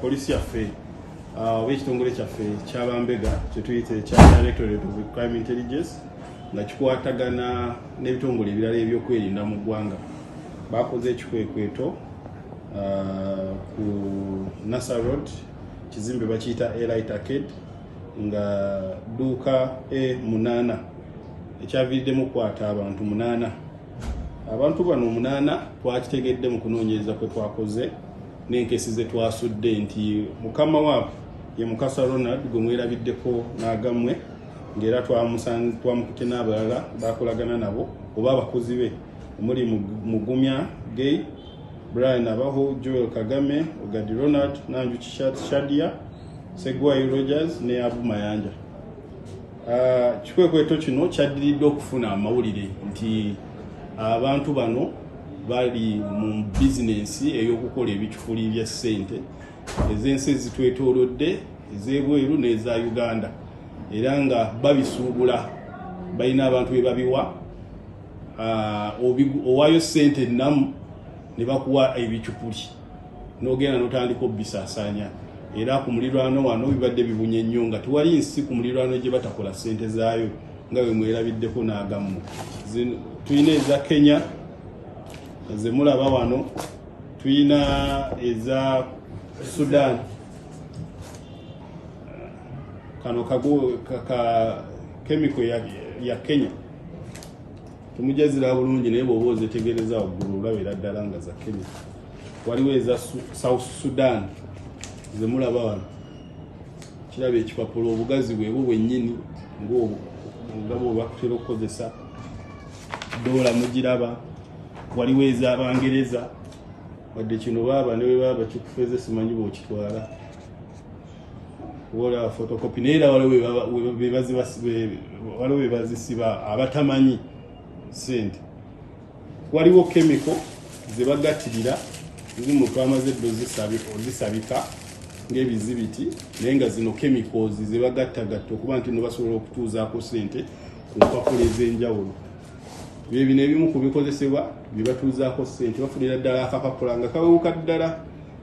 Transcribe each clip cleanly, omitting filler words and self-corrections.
Poliisi yaffe, oba ekitongole kyaffe kyabambega kyetuyita ekya Directorate of Crime Intelligence, nga kikwatagana n'ebitongole ebirala ebyokwerinda mu ggwanga, bakoze ekikwekweto ku Nasser Road, kizimbe bakiyita Elite Arcade, nga dduuka A8, ekyaviiriddemu okukwata abantu munaana. Abantu bano omunaana twakitegedde mu kunoonyereza kwe twakoze n'enkesi ze twasudde nti mukama waabwe ye Mukasa Ronald, gwe mwerabiddeko n'agammwe, ng'era twamukutte n'abalala bakolagana nabo oba abakozi be, omuli Mugumya Gay, Brian Abaho, Joel Kagame, Ogadi Ronald, Nanjuki Shadia, Segwayi Rogers ne Abu Mayanja. Kikwekweto kino kyaddiridde okufuna amawulire nti abantu bano bali mu bizinensi ey'okukola ebicupuli bya ssente ez'ensi ezitwetoolodde, ez'ebweru n'eza Uganda, era nga babisuubula, balina abantu be babiwa. Owaayo ssente ennamu ne bakuwa ebicupuli n'ogenda n'otandika obisaasaanya. Era ku mulirwano wano bibadde bibunye nnyo, nga tewali nsi ku mulirwano gye batakola ssente zaayo, nga bwe mwerabiddeko n'agammwe. Tulina eza Kenya ze mulaba wano, tulina eza Sudan, kano kago ka chemical ya Kenya. Temujja ziraba bulungi, naye bw'oba ozetegereza waggulu olabira ddala nga za Kenya. Waliwo eza South Sudan ze mulaba wano. Kiraba ekipapula obugazi bwebwo bwennyini nga bwe bakutera okukozesa doola, mugiraba. Waliwo ez'Abangereza, wadde kino baaba ne bwe baba kikufeze, simanyi bw'okitwala olaba photocopy, naye era waliwo be bazisiba abatamanyi sente. Waliwo chemical ze bagattirira, zimu twamaze dde ozisabika ng'ebizibiti, naye nga zino chemicals ze bagattagatta okuba nti no basobola okutuuzaako sente ku mpapula ez'enjawulo. Bye bino ebimu ku bikozesebwa bye batuuzaako sente. Bafunira ddala akapapula nga kawewuka ddala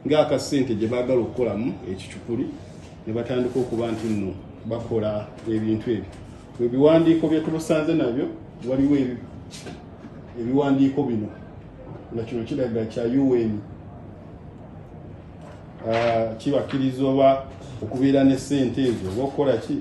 ng'akasente gye baagala okukolamu ekicupuli, ne batandika okuba nti nno bakola ebintu ebyo. Ebiwandiiko bye tubusanze nabyo, waliwo ebiwandiiko bino, nga kino kiraga kya UN, kibakkiriza oba okubeera ne sente ezo oba okukola ki.